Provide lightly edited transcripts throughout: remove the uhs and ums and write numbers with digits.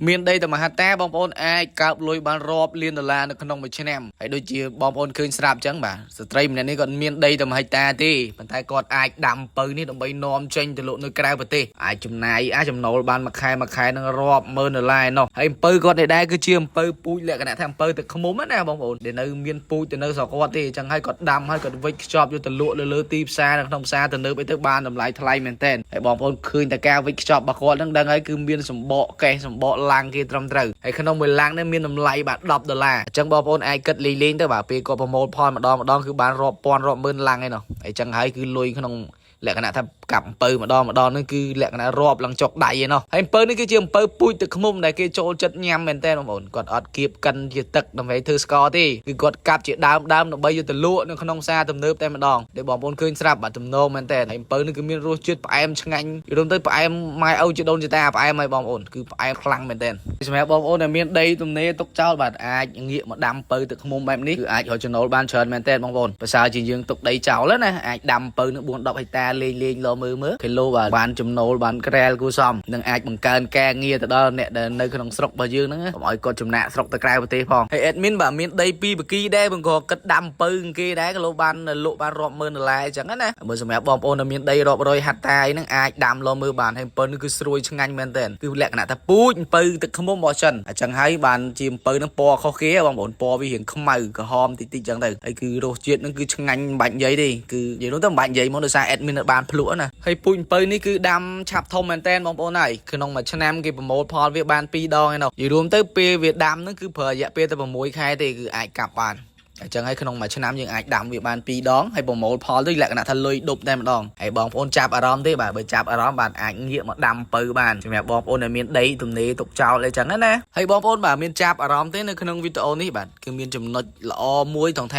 មានដីតែមហត្តាបងប្អូនអាចកើបលុយបានរាប់លានដុល្លារនៅក្នុងមួយឆ្នាំហើយដូចជាបងប្អូនឃើញស្រាប់អញ្ចឹងបាទស្ត្រីម្នាក់នេះគាត់មានដីតែមហិច្ឆតាទេប៉ុន្តែគាត់អាចដាំអំពៅនេះដើម្បីនាំចេញទៅលក់នៅក្រៅប្រទេសអាចចំណាយអាចចំណូលបានមួយខែមួយខែនឹងរាប់ម៉ឺនដុល្លារឯណោះហើយអំពៅគាត់នេះដែរគឺជាអំពៅពូជលក្ខណៈថាអំពៅទឹកឃ្មុំណាបងប្អូនដែលនៅមានពូជទៅនៅស្រុកគាត់ទេអញ្ចឹងហើយគាត់ដាំហើយគាត់វិចខ្ចប់យកទៅលក់នៅលើទីផ្សារនៅក្នុងផ្សារទំនើបអីទៅបានតម្លៃថ្លៃមែនទែនហើយបងប្អូនឃើញតែការវិចខ្ចប់របស់គាត់នឹងដឹងហើយគឺមានសម្បកកេះសម្បកឡាំងគេត្រឹមត្រូវហើយក្នុងមួយឡាំងនេះមានតម្លៃបាទ10ដុល្លារអញ្ចឹងបងប្អូនអាចគិតលេងៗទៅបាទពេលគាត់ប្រមូលផលម្ដងម្ដងគឺបានរាប់ពាន់រាប់ម៉ឺនឡាំងឯណោះហើយអញ្ចឹងហើយគឺលុយក្នុងលក្ខណៈថាកាប់អំពៅម្ដងម្ដងហ្នឹងគឺលក្ខណៈរាប់ឡើងចុកដៃឯណោះហើយអំពៅនេះគឺជាអំពៅពូជទឹកឃ្មុំដែលគេចូលចិត្តញ៉ាំមែនតើបងប្អូនគាត់អត់គៀបកិនជាទឹកដើម្បីធ្វើស្ករទេគឺគាត់កាប់ជាដើមដើមដើម្បីយកទៅលក់នៅក្នុងផ្សារទំនើបតែម្ដងដែលបងប្អូនឃើញស្រាប់បាទទំនងមែនតើហើយអំពៅនេះគឺមានរសជាតិផ្អែមឆ្ងាញ់រួមទៅផ្អែមម៉ែឪជាដូនជាតាផ្អែមហើយបងប្អូនគឺផ្អែមខ្លាំងមែនតើសម្រាប់បងប្អូនដែលមានដីទំនេរទុកចោលបាទអាចងាកមកដាំអំពៅទឹកឃ្មុំបែបនេះគឺអាចរកចំណូលបានច្រើនមែនតើបងប្អូនប្រសើរជាងយើងទុកដីចោលណាអាចដាំអំពៅនឹង4 10ហិកតាលេងលេងលមើលមើលគីឡូបាទបានចំណូលបានក្រែលគួរសមនឹងអាចបង្កើនការងារទៅដល់អ្នកដែលនៅក្នុងស្រុករបស់យើងហ្នឹងកុំឲ្យគាត់ចំណាកស្រុកទៅក្រៅប្រទេសផងហើយ admin បាទមានដីពីរបកីដែរបងក៏គិតដាំអំពៅគេដែរគីឡូបានលក់បានរាប់ម៉ឺនដុល្លារអញ្ចឹងណាមើលសម្រាប់បងប្អូនដែលមានដីរាប់រយហិកតាហ្នឹងអាចដាំលមើលបានហើយអំពៅនេះគឺស្រួយឆ្ងាញ់មែនទែនគឺលក្ខណៈថាពូជអំពៅទឹកឃ្មុំរបស់ចិនអញ្ចឹងហើយបានជាអំពៅហ្នឹងពណ៌ខុសគេបងប្អូនពណ៌វារៀងខ្មៅក្រហមតិចតិចអញ្ចឹងទៅហើយគឺរសជាតិហ្នឹងគឺឆ្ងាញ់មិនបាច់និយាយទេគឺនិយាយនោះទៅមិនបាច់និយាយមកដោយសារ admin បានភ្លក់ណាហើយពូជអំពៅនេះគឺដាំឆាប់ធំមែនតើបងប្អូនហើយក្នុងមួយឆ្នាំគេប្រមូលផលវាបាន2ដងឯណោះនិយាយរួមទៅពេលវាដាំហ្នឹងគឺប្រើរយៈពេលតែ6ខែទេគឺអាចកាប់បានអញ្ចឹងហើយក្នុងមួយឆ្នាំយើងអាចដាំវាបាន2ដងហើយប្រមូលផលទៅលក្ខណៈថាលុយដប់តែម្ដងហើយបងប្អូនចាប់អារម្មណ៍ទេបាទបើចាប់អារម្មណ៍បាទអាចងាកមកដាំអំពៅបានសម្រាប់បងប្អូនដែលមានដីទំនេរទុកចោលអីចឹងណាហើយបងប្អូនបាទមានចាប់អារម្មណ៍ទេនៅក្នុងវីដេអូនេះបាទគឺមានចំណុចល្អមួយត្រង់ថ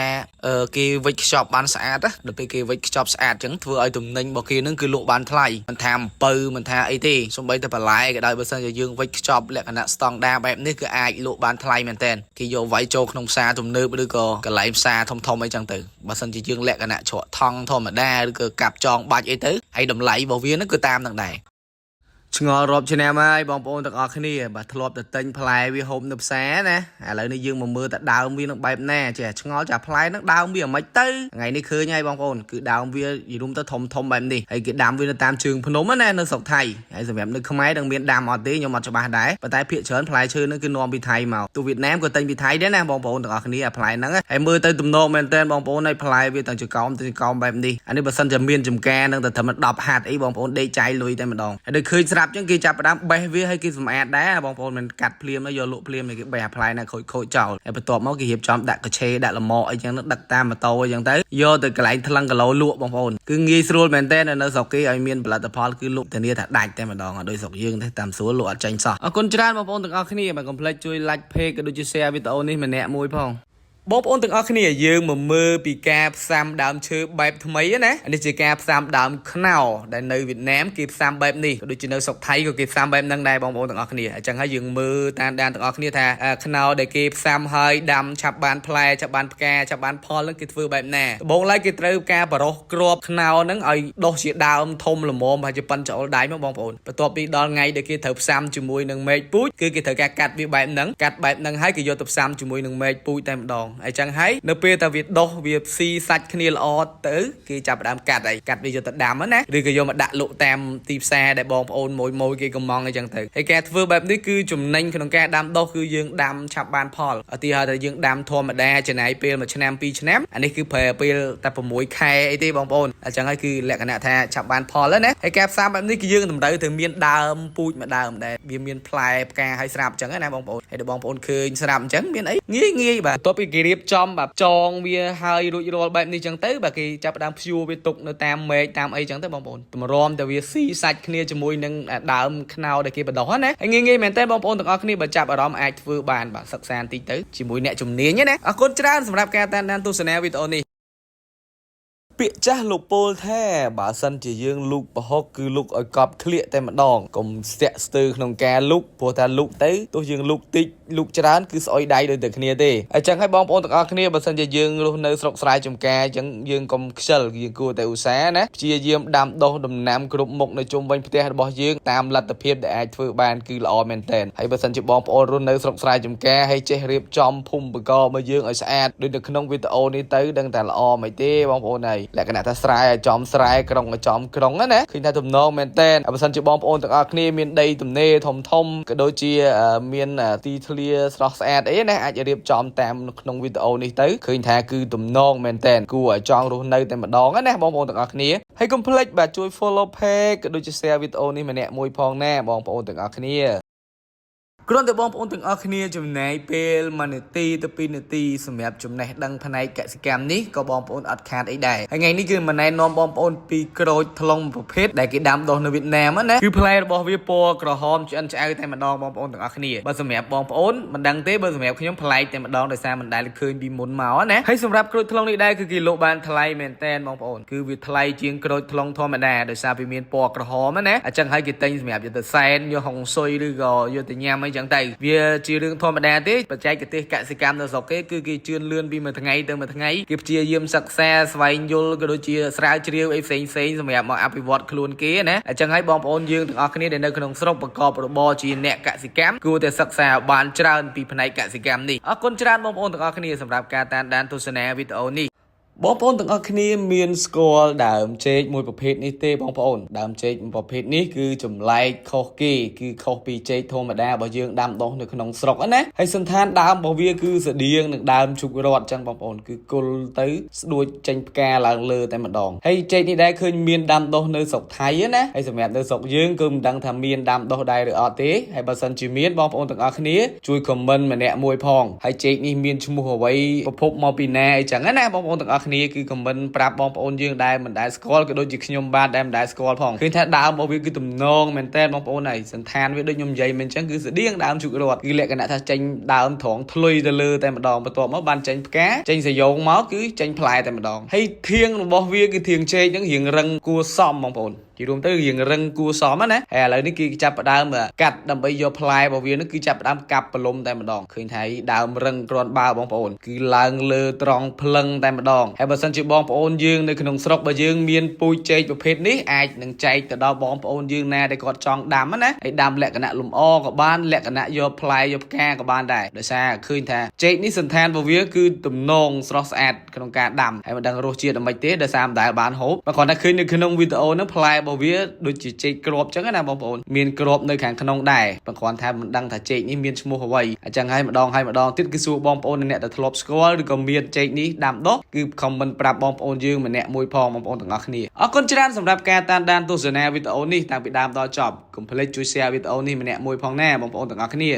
ាគេវិចខ្ចប់បានស្អាតណាដល់ពេលគេវិចខ្ចប់ស្អាតចឹងធ្វើឲ្យទំនិញរបស់គេនឹងគឺលក់បានថ្លៃមិនថាអំពៅមិនថាអីទេសូម្បីតែបន្លែក៏ដោយបើសិនជាយើងវិចខ្ចប់លក្ខណៈស្តង់ដារបែបនេះគឺអាចលក់បានថ្លៃមែនតើគេយកវាយចូលក្នុងផ្សារទំនើបឬក៏កន្លែងផ្សារធំធំអីចឹងទៅបើសិនជាយើងលក្ខណៈច្រកថង់ធម្មតាឬក៏កាប់ចងបាច់អីទៅហើយតម្លៃរបស់វានឹងគឺតាមនឹងដែរឆ្ងល់រាប់ឆ្នាំហើយបងប្អូនទាំងអស់គ្នាបាទធ្លាប់តែទិញផ្លែវាហូបនៅផ្សារណាឥឡូវនេះយើងមកមើលតែដើមវានឹងបែបណាចេះឆ្ងល់ចាផ្លែនឹងដើមវាមិនទៅថ្ងៃនេះឃើញហើយបងប្អូនគឺដើមវាយរុំទៅធំធំបែបនេះហើយគេដាំវានៅតាមជើងភ្នំណានៅស្រុកថៃហើយសម្រាប់នៅខ្មែរនឹងមានដាំអត់ទេខ្ញុំអត់ច្បាស់ដែរប៉ុន្តែភាគច្រើនផ្លែឈើនឹងគឺនាំពីថៃមកទូវៀតណាមក៏ទិញពីថៃដែរណាបងប្អូនទាំងអស់គ្នាអាផ្លែហ្នឹងហើយមើលទៅទំនងមែនតើបងប្អូនហើយផ្លែវាទាំងចកោមទាំងចកោមបែបនេះអានេះបើសិនជាមានចំការនឹងតែត្រឹម10ហាត់អីបងប្អូនដេកចាយលុយតែម្ដងហើយដូចឃើញស្រាប់ចឹងគេចាប់ផ្ដើមបេះវាហើយគេសម្អាតដែរបងប្អូនមិនកាត់ភ្លាមយកលក់ភ្លាមគេបេះអាផ្លែណាខូចខូចចោលហើយបន្ទាប់មកគេរៀបចំដាក់កឆេដាក់លម៉អីចឹងដឹកតាមម៉ូតូអីចឹងទៅយកទៅកន្លែងថ្លឹងគីឡូលក់បងប្អូនគឺងាយស្រួលមែនតើនៅស្រុកគេឲ្យមានផលិតផលគឺលក់ធានាថាដាច់តែម្ដងដោយស្រុកយើងទេតាមស្រួលលក់អត់ចាញ់សោះអរគុណច្រើនបងប្អូនទាំងអស់គ្នាបាទកុំភ្លេចជួយ like page ក៏ដូចជា share វីដេអូនេះម្នាក់មួយផងបងប្អូនទាំងអស់គ្នាយើងមកមើលពីការផ្សាំដើមឈើបែបថ្មីណានេះជាការផ្សាំដើមខ្នោដែលនៅវៀតណាមគេផ្សាំបែបនេះក៏ដូចជានៅស្រុកថៃក៏គេផ្សាំបែបហ្នឹងដែរបងប្អូនទាំងអស់គ្នាអញ្ចឹងហើយយើងមើលតាមដានទាំងអស់គ្នាថាខ្នោដែលគេផ្សាំហើយដាំឆាប់បានផ្លែឆាប់បានផ្កាឆាប់បានផលហ្នឹងគេធ្វើបែបណាដំបូងឡើយគេត្រូវការបរោះគ្រាប់ខ្នោហ្នឹងឲ្យដុះជាដើមធំល្មមប្រហែលជាប៉ុនច្អុលដៃមកបងប្អូនបន្ទាប់ពីដល់ថ្ងៃដែលគេត្រូវផ្សាំជាមួយនឹងមែកពូជគឺគេត្រូវការកាត់វាបែបហ្នឹងកាត់បែបហ្នឹងហើយគេយកទៅផ្សាំជាមួយនឹងមែកពូជតែម្ដងអញ្ចឹងហើយនៅពេលតែវាដុះវាស៊ីសាច់គ្នាល្អទៅគេចាប់ផ្ដើមកាត់ហើយកាត់វាយកទៅដាំណាឬក៏យកមកដាក់លក់តាមទីផ្សារដែលបងប្អូនមួយមួយគេកំងអញ្ចឹងទៅហើយការធ្វើបែបនេះគឺចំណេញក្នុងការដាំដុះគឺយើងដាំឆាប់បានផលឧទាហរណ៍ថាយើងដាំធម្មតាចំណាយពេល1ឆ្នាំ2ឆ្នាំអានេះគឺប្រើពេលតែ6ខែអីទេបងប្អូនអញ្ចឹងហើយគឺលក្ខណៈថាឆាប់បានផលណាហើយការផ្សាំបែបនេះគឺយើងតម្រូវត្រូវមានដើមពូជមួយដើមដែលវាមានផ្លែផ្កាឲ្យស្រាប់អញ្ចឹងណាបងប្អូនហើយដល់បងប្អូនឃើញស្រាប់អញ្ចឹងមានអីងាយងាយបាទបន្ទាប់ពីគេរៀបចំបាទចងវាហើយរួចរាល់បែបនេះចឹងទៅបាទគេចាប់ផ្ដើមព្យួរវាទុកនៅតាមមែកតាមអីចឹងទៅបងប្អូនតម្រាំតែវាស៊ីសាច់គ្នាជាមួយនឹងដើមខ្នោដែលគេបដោះណាហើយងាយងាយមែនតើបងប្អូនទាំងអស់គ្នាបើចាប់អារម្មណ៍អាចធ្វើបានបាទសិក្សាបន្តិចទៅជាមួយអ្នកជំនាញណាអរគុណច្រើនសម្រាប់ការតាមដានទស្សនាវីដេអូនេះ។ ពាក្យចាស់លោកពោលថាបើសិនជាយើងលូកប្រហុកគឺលូកឲ្យកប់ក្លៀកតែម្ដងកុំស្ទាក់ស្ទើរក្នុងការលូកព្រោះថាលូកទៅទោះយើងលូកតិចលូកច្រើនគឺស្អុយដៃដូចតែគ្នាទេអញ្ចឹងហើយបងប្អូនទាំងអស់គ្នាបើសិនជាយើងរស់នៅស្រុកស្រែចម្ការអញ្ចឹងយើងកុំខ្ជិលយើងគួរតែឧស្សាហ៍ណាព្យាយាមដាំដុះដំណាំគ្រប់មុខនៅជុំវិញផ្ទះរបស់យើងតាមលទ្ធភាពដែលអាចធ្វើបានគឺល្អមែនទែនហើយបើសិនជាបងប្អូនរស់នៅស្រុកស្រែចម្ការហើយចេះរៀបចំភូមិបករបស់យើងឲ្យស្អាតដូចនៅក្នុងវីដេអូនេះទៅដឹងតែល្អមិនទេបងប្អូនហើយលក្ខណៈថាស្រែឲ្យចំស្រែក្រុងឲ្យចំក្រុងណាឃើញថាទំនងមែនទែនបើសិនជាបងប្អូនទាំងអស់គ្នាមានដីទំនេរធំធំក៏ដូចជាមានទីធ្លាស្រស់ស្អាតអីណាអាចរៀបចំតាមក្នុងវីដេអូនេះទៅឃើញថាគឺទំនងមែនទែនគួរឲ្យចង់រស់នៅតែម្ដងណាបងប្អូនទាំងអស់គ្នាហើយកុំភ្លេចបាទជួយ follow page ក៏ដូចជា share វីដេអូនេះម្នាក់មួយផងណាបងប្អូនទាំងអស់គ្នាគ្រាន់តែបងប្អូនទាំងអស់គ្នាចំណាយពេល1នាទីទៅ2នាទីសម្រាប់ចំណេះដឹងផ្នែកកសិកម្មនេះក៏បងប្អូនអត់ខាតអីដែរហើយថ្ងៃនេះគឺមិនណែនាំបងប្អូនពីក្រូចថ្លុងប្រភេទដែលគេដាំដុះនៅវៀតណាមណាគឺផ្លែរបស់វាពណ៌ក្រហមឆ្អិនឆ្អៅតែម្ដងបងប្អូនទាំងអស់គ្នាបើសម្រាប់បងប្អូនមិនដឹងទេបើសម្រាប់ខ្ញុំប្លែកតែម្ដងដោយសារមិនដែលឃើញពីមុនមកណាហើយសម្រាប់ក្រូចថ្លុងនេះដែរគឺគេលក់បានថ្លៃមែនតែនបងប្អូនគឺវាថ្លៃជាងក្រូចថ្លុងធម្មតាដោយសារវាមានពណ៌ក្រហមណាអញ្ចឹងហើយគេទិញសម្រាប់យកទៅសែនយកហុងស៊ុយឬក៏យកទៅញ៉ាំអីចឹងទៅវាជារឿងធម្មតាទេបច្ចេកទេសកសិកម្មនៅស្រុកគេគឺគេជឿនលឿនពីមួយថ្ងៃទៅមួយថ្ងៃគេព្យាយាមសិក្សាស្វែងយល់ក៏ដូចជាស្រាវជ្រាវអីផ្សេងផ្សេងសម្រាប់មកអភិវឌ្ឍខ្លួនគេណាអញ្ចឹងហើយបងប្អូនយើងទាំងអស់គ្នាដែលនៅក្នុងស្រុកប្រកបរបរជាអ្នកកសិកម្មគួរតែសិក្សាឲ្យបានច្រើនពីផ្នែកកសិកម្មនេះអរគុណច្រើនបងប្អូនទាំងអស់គ្នាសម្រាប់ការតាមដានទស្សនាវីដេអូនេះបងប្អូនទាំងអស់គ្នាមានស្គាល់ដើមចេកមួយប្រភេទនេះទេបងប្អូនដើមចេកមួយប្រភេទនេះគឺចម្លែកខុសគេគឺខុសពីចេកធម្មតារបស់យើងដាំដុះនៅក្នុងស្រុកណាហើយសន្តានដើមរបស់វាគឺស្តៀងនឹងដើមឈូករ័ត្នចឹងបងប្អូនគឺគល់ទៅស្ដួចចេញផ្កាឡើងលើតែម្ដងហើយចេកនេះដែរឃើញមានដាំដុះនៅស្រុកថៃណាហើយសម្រាប់នៅស្រុកយើងគឺមិនដឹងថាមានដាំដុះដែរឬអត់ទេហើយបើសិនជាមានបងប្អូនទាំងអស់គ្នាជួយ comment ម្នាក់មួយផងហើយចេកនេះមានឈ្មោះអ្វីប្រភពមកពីណាអីចឹងណាបងប្អូនទាំងអស់គ្នាគឺ comment ប្រាប់បងប្អូនយើងដែលមិនដែលស្គាល់ក៏ដូចជាខ្ញុំបាទដែលមិនដែលស្គាល់ផងឃើញថាដើមរបស់វាគឺទំនងមែនតើបងប្អូនហើយសន្តានវាដូចខ្ញុំនិយាយមិនអញ្ចឹងគឺស្តៀងដើមឈូករ័ត្នគឺលក្ខណៈថាចេញដើមត្រង់ធ្លុយទៅលើតែម្ដងបន្ទាប់មកបានចេញផ្កាចេញសយងមកគឺចេញផ្លែតែម្ដងហើយធាងរបស់វាគឺធាងចេកហ្នឹងរៀងរឹងគួរសមបងប្អូនជារួមទៅរៀងរឹងគួរសមណាហើយឥឡូវនេះគេចាប់ផ្ដើមកាត់ដើម្បីយកផ្លែរបស់វានឹងគឺចាប់ផ្ដើមកាប់ប្រលំតែម្ដងឃើញថាដើមរឹងគ្រាន់បើបងប្អូនគឺឡើងលើត្រង់ភ្លឹងតែម្ដងហើយបើសិនជាបងប្អូនយើងនៅក្នុងស្រុកបើយើងមានពូជចេកប្រភេទនេះអាចនឹងចែកទៅដល់បងប្អូនយើងណាដែលគាត់ចង់ដាំណាហើយដាំលក្ខណៈលំអក៏បានលក្ខណៈយកផ្លែយកផ្កាក៏បានដែរដោយសារឃើញថាចេកនេះសន្តានរបស់វាគឺទំនងស្រស់ស្អាតក្នុងការដាំហើយមិនដឹងរសជាតិអ្ម៉េចទេដោយសារមិនដែលបានហូបបើគ្រាន់តែឃើញនៅក្នុងវីដេអូហ្នឹងផ្លែរបស់វាដូចជាចេកគ្រាប់ចឹងណាបងប្អូនមានគ្រាប់នៅខាងក្នុងដែរបើគ្រាន់ថាមិនដឹងថាចេកនេះមានឈ្មោះអ្វីអញ្ចឹងហើយម្ដងហើយម្ដងទៀតគឺសួរបងប្អូនអ្នកដែលធ្លាប់ស្គាល់ឬក៏មានចេកនេះដាំដុះគឺ comment ប្រាប់បងប្អូនយើងម្នាក់មួយផងបងប្អូនទាំងអស់គ្នាអរគុណច្រើនសម្រាប់ការតាមដានទស្សនាវីដេអូនេះតាំងពីដើមដល់ចប់កុំភ្លេចជួយ share វីដេអូនេះម្នាក់មួយផងណាបងប្អូនទាំងអស់គ្នា។